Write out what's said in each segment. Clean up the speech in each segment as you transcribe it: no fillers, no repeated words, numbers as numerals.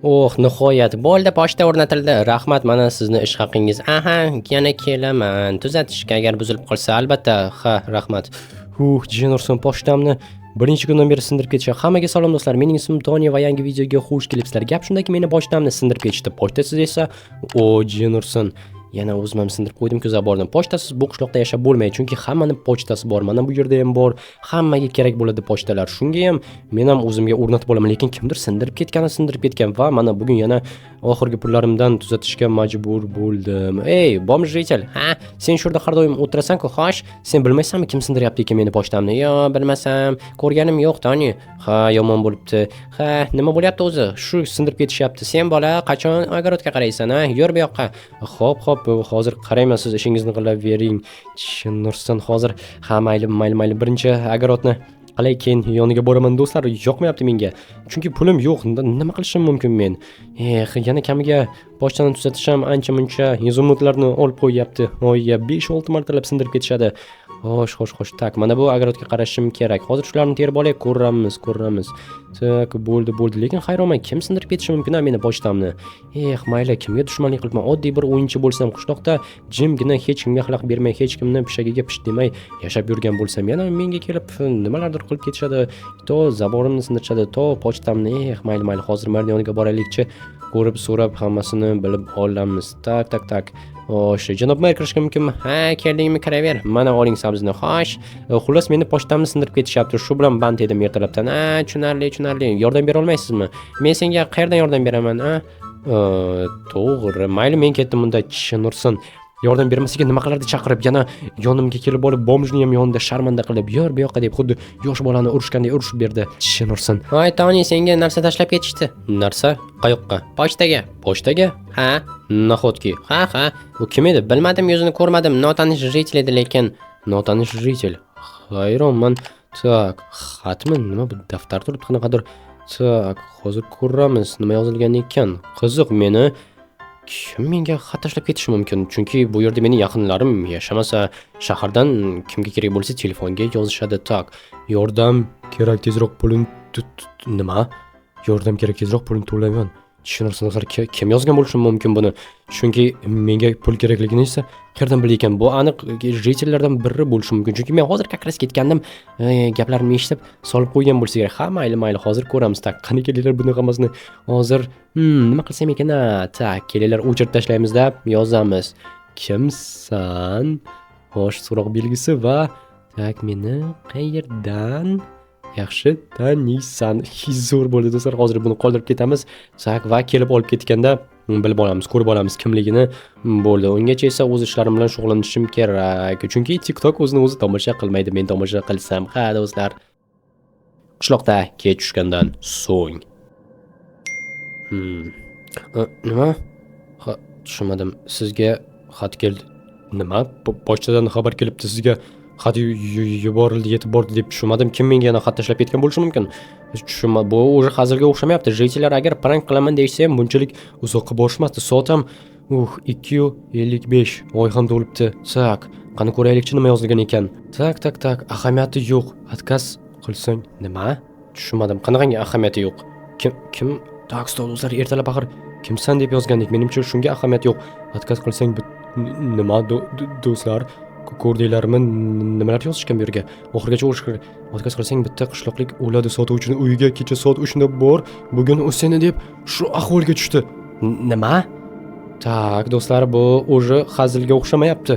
Oh, nihoyat bo'ldi, pochta o'rnatildi. Rahmat, mana sizni ish haqingiz. Aha, yana kelaman. Tuzatishga agar buzilib qolsa, albatta. Ha, rahmat. Huh, Jennerson pochtamni bir necha kundan beri sindirib ketishdi. Hammaga salom, do'stlar. Mening ismim Tony va yangi videoga xush kelibsizlar. Gap shundaki, meni pochtamni sindirib ketishdi. Pochtasiz esa, o Jennerson, yana o'zim ham sindirib qo'ydim-ku забор ni. Pochtasiz bu qishloqda yashab bo'lmaydi, chunki hammani pochtasi bor. Mana bu yerda ham bor. Hammaga kerak bo'ladi pochtalar. Shunga ham men ham o'zimga o'rnatib olaman, lekin kimdir sindirib ketgani sindirib ketgan va mana bugun yana oxirgi pullarimdan tuzatishga majbur bo'ldim. Ey, бомж житель, ha, sen shu yerda har doim o'tirasan-ku, xo'sh, sen bilmaysanmi kim sindiryapti ekan meni pochtamni? Yo, bilmasam, ko'rganim yo'q, Tony. Ha, yomon bo'libdi. Ha, nima bo'lyapti o'zi? Shu sindirib ketishyapti. Sen bola qachon огород ga qaraysan, ha? Yur bu yoqqa. Xo'p, xo'p, hozir qarayman, siz ishingizni qilavering. Tushunursin hozir. Ha, mayli, mayli, mayli. Birinchi огород ni qalay, keyin yoniga boraman, do'stlar, yoqmayapti menga. Chunki pulim yo'q. Nima qilishim mumkin men? Eh, yana kamiga pochtani tuzatish ham ancha muncha изумруд larni olib qo'yyapti. Oy, 5-6 martalab sindirib ketishadi. Xo'sh, xo'sh, xo'sh. Так, mana bu огород ga qarashim kerak. Hozir shularni terib olay, ko'ramiz, ko'ramiz. Так, bo'ldi, bo'ldi. Lekin hayronman, kim sindirib ketishi mumkin a meni pochtamni? Eh, mayli, kimga dushmanlik qilibman? Oddiy bir o'yinchi bo'lsam, qishloqda jimgina hech kimga xalaqit bermay, hech kimni pishagiga pisht demay yashab yurgan bo'lsam, yana menga kelib nimalardir qilib ketishadi. To забор imni sindirishadi, to pochtamni. Eh, mayli, mayli, hozir merni yoniga boraylikchi. Ko'rib, so'rab hammasini bilib olamiz. Так, так, так. Xo'sh, janob mer, kirishga mumkinmi? Ha, keldingmi, kiraver. Mana oling sabzini. Xo'sh. Xullas, meni pochtamni sindirib ketishyapti. Shu bilan band edim ertalabdan. Ha, tushunarli, tushunarli. Yordam bera olmaysizmi? Men senga qayerdan yordam beraman, a? To'g'ri. Mayli, men ketdim unda, tushunursin. Yordam bermasaga nima qilardi chaqirib, yana yonimga kelib olib, бомж ni ham yonida sharmanda qilib, "Yur bu yoqqa" deb, xuddi yosh bolani urishgandek urishib berdi. Tushunursin. Voy, Tony, senga narsa tashlab ketishdi. Narsa? Qayoqqa? Pochtaga. Pochtaga? Ha. Nahotki? Ha, ha. U kim edi? Bilmadim, yuzini ko'rmadim. Notanish житель edi lekin. Notanish житель. Hayronman. Так, xatmi? Nima bu, daftar turibdi qanaqadir. Так, hozir ko'ramiz nima yozilgan ekan. Qiziq, meni kim menga xat tashlab ketishi mumkin? Chunki bu yerda meni yaqinlarim yashamasa, shahardan kimga kerak bo'lsa telefonga yozishadi. Так, yordam kerak, tezroq pulini nima? Yordam kerak, tezroq pulini to'layman. Tushunarsiz, do'stlar, kim yozgan bo'lishi mumkin buni? Chunki menga pul kerakligini esa qayerdan bildi ekan? Bu aniq житель lardan biri bo'lishi mumkin. Chunki men hozir как раз ketgandim, gaplarimni eshitib solib qo'ygan bo'lsa kerak. Ha, mayli, mayli, hozir ko'ramiz. Так, qani kelinglar buni hammasini hozir nima qilsam ekan? A, так, kelinglar, o'chirib tashlaymizda, yozamiz. Kimsan? Xo'sh, so'roq belgisi va так, meni qayerdan yaxshi taniysan? Zo'r bo'ldi, do'stlar. Hozir buni qoldirib ketamiz. Так, va kelib olib ketganda bilib olamiz, ko'rib olamiz kimligini. Bo'ldi. Ungacha esa o'z ishlarim bilan shug'ullanishim kerak. Chunki TikTok o'zini o'zi tomosha qilmaydi, men tomosha qilsam. Ha, do'stlar. Qishloqda kech tushgandan so'ng. Nima? Ha, tushunmadim. Sizga xat keldi. Nima? Pochtadan xabar kelibdi sizga. Xat yuborildi, yetib bordi deb tushunmadim. Kim menga yana xat tashlab ketgan bo'lishi mumkin? Tushunma, bu уже hazilga o'xshamayapti. Житель lar agar prank qilaman deyishsa ham bunchalik uzoqqa borishmasdi. Soat ham 2:55. Oy ham to'libdi. Так, qani ko'raylikchi nima yozilgan ekan. Так, так, так, ahamiyati yo'q. Отказ qilsang nima? Tushunmadim. Qanaqangi ahamiyati yo'q? Kim kim? Так, стоп, do'stlar, ertalab axir kimsan deb yozgandik. Menimcha, shunga ahamiyat yo'q. Отказ qilsang nima, do'stlar? Ko'rdinglarmi nimalar yozishgan bu yerga? Oxirigacha o'qish kerak. Отказ qilsang bitta qishloqlik o'ladi, sotuvchini uyiga kecha soat 3da bor. Bugun u seni deb shu ahvolga tushdi. Nima? Так, do'stlar, bu уже hazilga o'xshamayapti.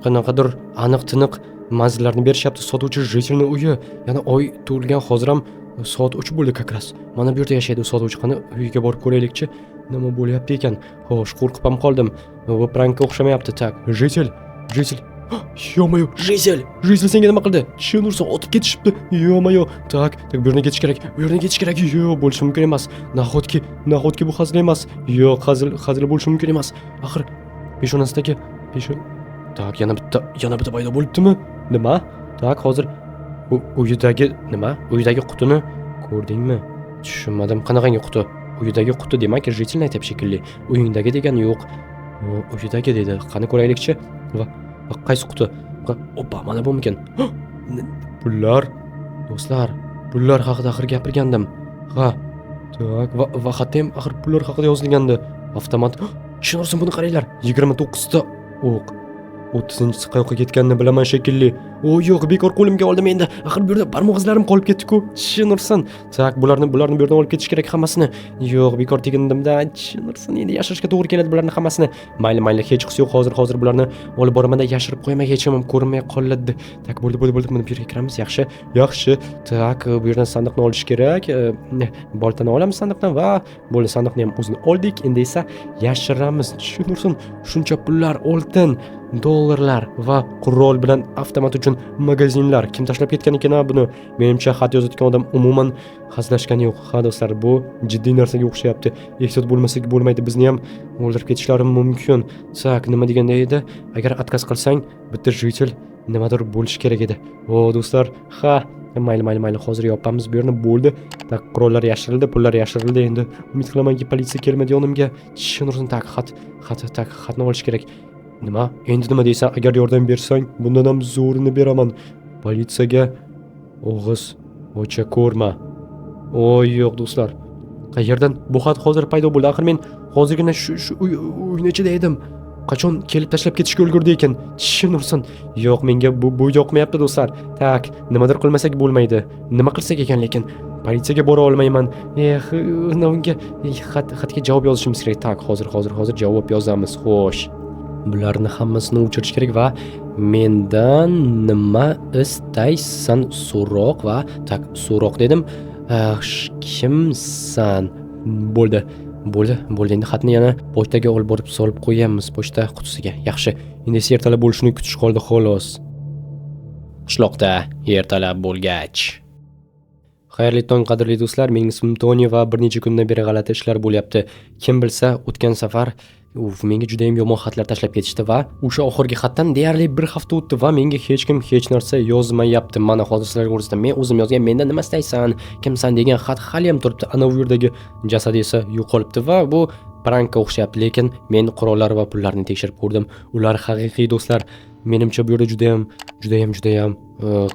Qanaqadir aniq tiniq manzillarni berishyapti. Sotuvchi житель ni uyi. Yana oy to'lgan, hozir ham soat 3 bo'ldi как раз. Mana bu yerda yashaydi u sotuvchi. Qani uyiga borib ko'raylikchi. Nima bo'lyapti ekan? Xo'sh, qo'rqib ham qoldim. Bu prankka o'xshamayapti. Так, житель, житель. Ё-моё, житель, житель senga nima qildi? Tushunursan, otib ketishibdi. Ё-моё. Так, так, bu yerdan ketish kerak. Bu yerdan ketish kerak. Yo'q, bo'lishi mumkin emas. Nahotki, nahotki bu hazil emas? Yo'q, hazil, hazil bo'lishi mumkin emas. Axir peshonasidagi peshon. Так, yana bitta paydo bo'libdimi? Nima? Так, hozir u uyidagi nima? Uyidagi qutini ko'rdingmi? Tushunmadim. Qanaqangi quti? Uyidagi quti demak, житель ni aytyapti shekilli. Uyingdagi degani yo'q. Uyidagi dedi. Qani ko'raylikchi. Va qaysi quti? Oppa, mana bumikan? Pullar. Do'stlar, pullar haqida axir gapirgandim. Ha. Так, va xatda ham axir pullar haqida yozilgandi. Avtomat. Chin ursin, buni qaranglar. 29 ta o'q. 30-inchisi qayoqqa ketganini bilaman shekilli. O yo'q, bekor qo'limga oldim endi. Axir bu yerda barmoq izlarim qolib ketdi-ku. Chin ursin. Так, bularni bu yerdan olib ketish kerak hammasini. Yo'q, bekor tegindimda. Chin ursin, endi yashirishga to'g'ri keladi bularni hammasini. Mayli, mayli, hech qisi yo'q. Hozir bularni olib boraman-da, yashirib qo'yaman, hech kim ham ko'rinmay qoladi. Так, bo'ldi, bo'ldi, bo'ldi. Mana bu yerga kiramiz. Yaxshi, yaxshi. Так, bu yerdan sandiqni olish kerak. Boltani olamiz sandiqdan va bo'ldi, sandiqni ham o'zini oldik. Endi esa yashiramiz. Chin ursin, shuncha pullar, oltin, dollarlar va qurol bilan avtomat uchun magazinlar. Kim tashlab ketgan ekan buni? Menimcha, xat yozayotgan odam umuman hazillashgani yo'q. Ha, do'stlar, bu jiddiy narsaga o'xshayapti. Ehtiyot bo'lmasak bo'lmaydi, bizni ham o'ldirib ketishlari mumkin. Так, nima deganda edi? Agar отказ qilsang, bitta житель nimadir bo'lishi kerak edi. O, do'stlar, ha, mayli, mayli, mayli, hozir yopamiz bu yerni, bo'ldi. Так, qurollar yashirildi, pullar yashirildi. Endi umid qilamanki, politsiya kelmadi yonimga. Chin ursin, так, xat, xat, так, xatni olish kerak. Nima? Endi nima deysan? Agar yordam bersang, bundan ham zo'rini beraman. Politsiyaga og'iz ocha ko'rma. O yo'q, do'stlar. Qayerdan bu xat hozir paydo bo'ldi? Axir men hozirgina shu uyni ichida edim. Qachon kelib tashlab ketishga ulgurdi ekan? Chin ursin. Yo'q, menga bu yoqmayapti, do'stlar. Так, nimadir qilmasak bo'lmaydi. Nima qilsak ekan lekin? Politsiyaga bora olmayman. Eh, unga xatga javob yozishimiz kerak. Так, hozir javob yozamiz. Xo'sh. Bularni hammasini o'chirish kerak va mendan nima istaysan so'roq va так, so'roq dedim. Kimsan? Bo'ldi. Bo'ldi, bo'ldi. Endi xatni yana pochtaga olib borib solib qo'yamiz, pochta qutisiga. Yaxshi. Endi esa ertalab bo'lishini kutish qoldi xolos. Qishloqda ertalab bo'lgach. Xayrli tong, qadrli do'stlar. Mening ismim Toni va bir necha kundan beri g'alati ishlar bo'lyapti. Kim bilsa, o'tgan safar uf, menga judayam yomon xatlar tashlab ketishdi va o'sha oxirgi xatdan deyarli bir hafta o'tdi va menga hech kim hech narsa yozmayapti. Mana hozir sizlarga ko'rsataman. Men o'zim yozgan "Mendan nima istaysan, kimsan" degan xat haliyam turibdi. Ana u yerdagi jasad esa yo'qolibdi va bu prankka o'xshayapti, lekin men qurollar va pullarni tekshirib ko'rdim. Ular haqiqiy, do'stlar. Menimcha, bu yerda judayam, judayam, judayam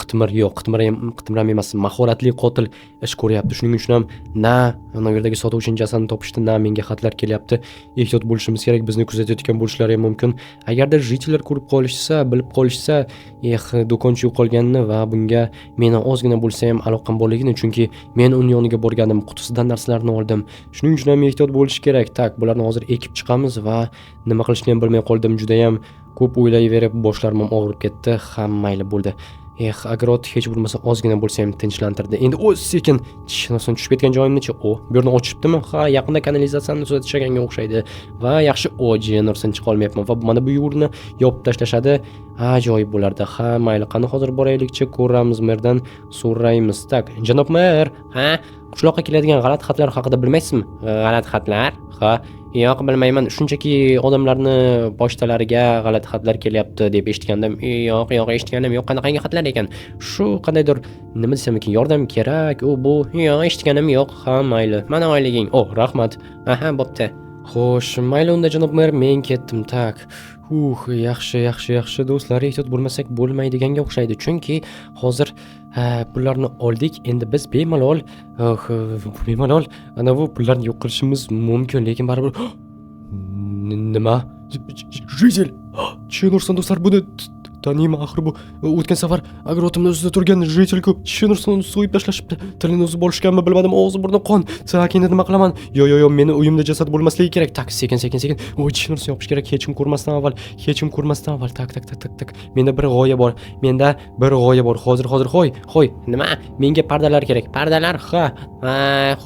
qitmir, yo'q, qitmir ham, qitmir ham emas, mahoratli qotil ish ko'ryapti. Shuning uchun ham na ana u yerdagi sotuvchining jasadini topishdi, na menga xatlar kelyapti. Ehtiyot bo'lishimiz kerak, bizni kuzatayotgan bo'lishlari ham mumkin. Agarda житель lar ko'rib qolishsa, bilib qolishsa, eh, do'konchi yo'qolganini va bunga meni ozgina bo'lsa ham aloqam borligini, chunki men uni yoniga borgandim, qutisidan narsalarni oldim. Shuning uchun ham ehtiyot bo'lish kerak. Так, bularni hozir ekib chiqamiz va nima qilishni ham bilmay qoldim. Judayam ko'p o'ylayverib boshlarim ham og'rib ketdi. Ha, mayli, bo'ldi. Eh, огород hech bo'lmasa ozgina bo'lsa ham tinchlantirdi. Endi o sekin chinozdan tushib ketgan joyimnichi? O, bu yerni ochishibdimi? Ha, yaqinda kanalizatsiyani tuzatishganga o'xshaydi. Va yaxshi, o, jiyan chiqa olmayapman va mana bu yo'lni yopib tashlashadi. Ajoyib bo'lardi. Ha, mayli, qani hozir boraylikchi, ko'ramiz, merdan so'raymiz. Так, janob mer, ha, qishloqqa keladigan g'alati xatlar haqida bilmaysizmi? G'alati xatlar? Ha, yo'q, bilmayman. Shunchaki odamlarni pochtalariga g'alati xatlar kelyapti deb eshitgandim. Yo'q, yo'q, eshitganim yo'q. Qanaqangi xatlar ekan? Shu qandaydir, nima desam ekan, yordam kerak, u bu. Yo'q, eshitganim yo'q. Ha, mayli. Mana oyliging. Oh, rahmat. Aha, bo'pti. Xo'sh, mayli unda, janob mer, men ketdim. Так. Yaxshi, yaxshi, yaxshi, do'stlar, ehtiyot bo'lmasak bo'lmaydiganga o'xshaydi. Chunki hozir pullarni oldik. Endi biz bemalol ana bu pullarni yo'q qilishimiz mumkin, lekin baribir nima? Житель! Chin ursin, do'stlar, buni taniyman, axir bu o'tgan safar огород imni ustida turgan житель ku. Chin ursin, uni so'yib tashlashibdi. Tilini uzib olishganmi, bilmadim, og'zi burni qon. Так, endi nima qilaman? Yo, yo, yo, meni uyimda jasad bo'lmasligi kerak. Так, sekin, sekin, sekin. Voy, chin ursin, yopish kerak hech kim ko'rmasdan avval, hech kim ko'rmasdan avval. Так, так, так, так, так. Menda bir g'oya bor. Menda bir g'oya bor. Hozir, hozir, hoy, hoy. Nima? Menga pardalar kerak. Pardalar? Ha. Ha,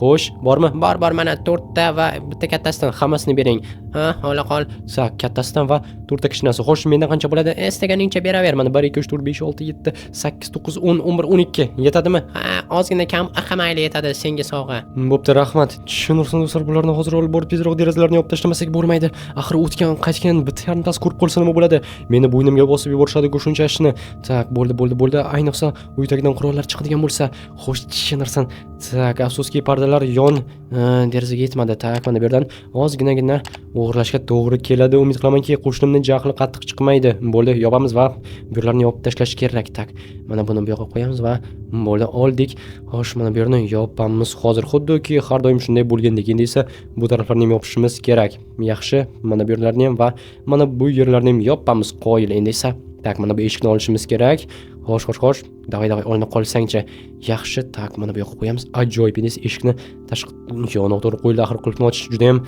xo'sh, bormi? Bor, bor, mana to'rtta va bitta kattasidan hammasini bering. Ha, ola qol. Так, kattasidan va to'rtta kichinasi. Xo'sh, mendan qancha bo'ladi? Istaganingcha beraver. Mana 1 2 3 4 5 6 7 8 9 10 11 12. Yetadimi? Ha, ozgina kam. Ha, mayli, yetadi. Senga sovg'a. Bo'pti, rahmat. Chin ursin, do'stlar, bularni hozir olib borib tezroq derazalarni yopib tashlamasak bo'lmaydi. Axir o'tgan, qaytgan bitta yarimtasi ko'rib qolsa nima bo'ladi? Meni bo'ynimga bosib yuborishadi-ku shuncha ishni. Так, bo'ldi, bo'ldi, bo'ldi. Ayniqsa uy tagidan qurollar chiqadigan bo'lsa. Xo'sh, chin ursin. Так, afsuski, pardalar yon derazaga yetmadi. Так, mana bu yerdan ozginagina o'g'irlashga to'g'ri keladi. Umid qilamanki, qo'shnimni jahli qattiq chiqmaydi. Bo'ldi, yopamiz va bu yerlarni yopib tashlash kerak. Так, mana buni bu yoqqa qo'yamiz va bo'ldi, oldik. Xo'sh, mana bu yerni yopamiz hozir. Xuddiki har doim shunday bo'lgandek. Endi esa bu taraflarni ham yopishimiz kerak. Yaxshi, mana bu yerlarni ham va mana bu yerlarni ham yopamiz. Qoyil. Endi esa так, mana bu eshikni olishimiz kerak. Xo'sh, xo'sh, xo'sh. Давай, давай, olinib qolsangchi. Yaxshi, так, mana bu yoqqa qo'yamiz. Ajoyib. Endi esa eshikni tashqi yo noto'g'ri qo'yildi. Axir qulfni ochish juda ham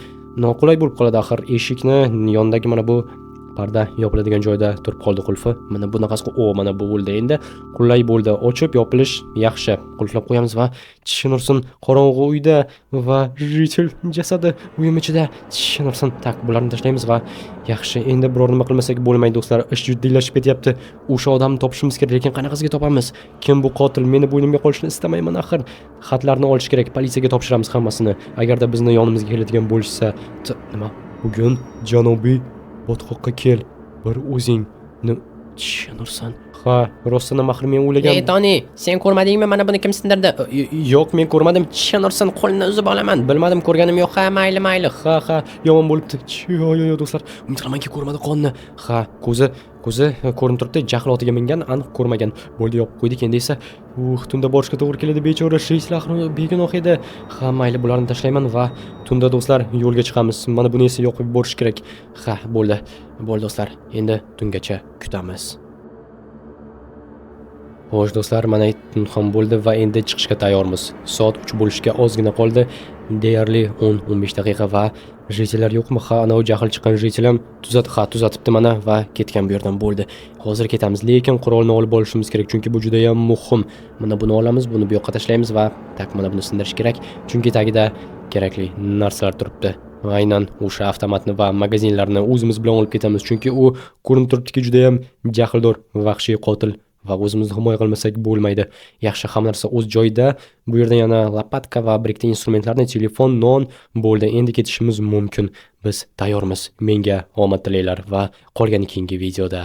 noqulay bo'lib qoladi. Axir eshikni yonidagi mana bu parda yopiladigan joyda turib qoldi qulfi. Mana bunaqasi, o, mana bu bo'ldi endi. Qulay bo'ldi. Ochib yopilish yaxshi. Qulflab qo'yamiz va chin ursin, qorong'u uyda va житель jasadi uyim ichida. Chin ursin. Так, bularni tashlaymiz va yaxshi. Endi biror nima qilmasak bo'lmaydi, do'stlar. Ish jiddiylashib ketyapti. O'sha odamni topishimiz kerak, lekin qanaqasiga topamiz? Kim bu qotil? Meni bo'ynimga qolishini istamayman axir. Xatlarni olish kerak, politsiyaga topshiramiz hammasini. Agarda bizni yonimizga keladigan bo'lishsa, nima? Bugun janubiy botqoqqa kel. Bir o'zing. Chin ursin. Ha, rostdan ham axir men o'ylagan. Ey Toni, sen ko'rmadingmi mana buni kim sindirdi? Yo'q, men ko'rmadim. Chin ursin, qo'lini uzib olaman. Bilmadim, ko'rganim yo'q. Ha, mayli, mayli. Ha, yomon bo'libdi. Yo, yo, yo, do'stlar. Umid qilamanki, ko'rmadi qonni. Ha, ko'zi ko'rinib turibdi, jahl otiga mingan, aniq ko'rmagan. Bo'ldi, yopib qo'ydik. Endi esa, tunda borishga to'g'ri keladi, bechora житель axir begunoh edi. Ha, mayli, bularni tashlayman va tunda, do'stlar, yo'lga chiqamiz. Mana buni esa yoqib borish kerak. Ha, bo'ldi. Bo'ldi, do'stlar. Endi tungacha kutamiz. Xo'sh, do'stlar, mana tun ham bo'ldi va endi chiqishga tayyormiz. Soat 3 bo'lishga ozgina qoldi. Deyarli 10-15 daqiqa va житель lar yo'qmi? Ha, anavi jahl chiqqan житель ham tuzat, ha, tuzatibdi mana va ketgan bu yerdan, bo'ldi. Hozir ketamiz, lekin qurolni olib olishimiz kerak, chunki bu juda ham muhim. Mana buni olamiz, buni bu yoqqa tashlaymiz va так, mana buni sindirish kerak, chunki tagida kerakli narsalar turibdi. Va aynan o'sha avtomatni va magazinlarni o'zimiz bilan olib ketamiz, chunki u ko'rinib turibdiki, juda ham jahldor, vahshiy qotil va o'zimizni himoya qilmasak bo'lmaydi. Yaxshi, hamma narsa o'z joyida. Bu yerda yana лопатка va bir ikkita instrumentlarni, telefon, non, bo'ldi. Endi ketishimiz mumkin. Biz tayyormiz. Menga omad tilanglar va qolgani keyingi videoda.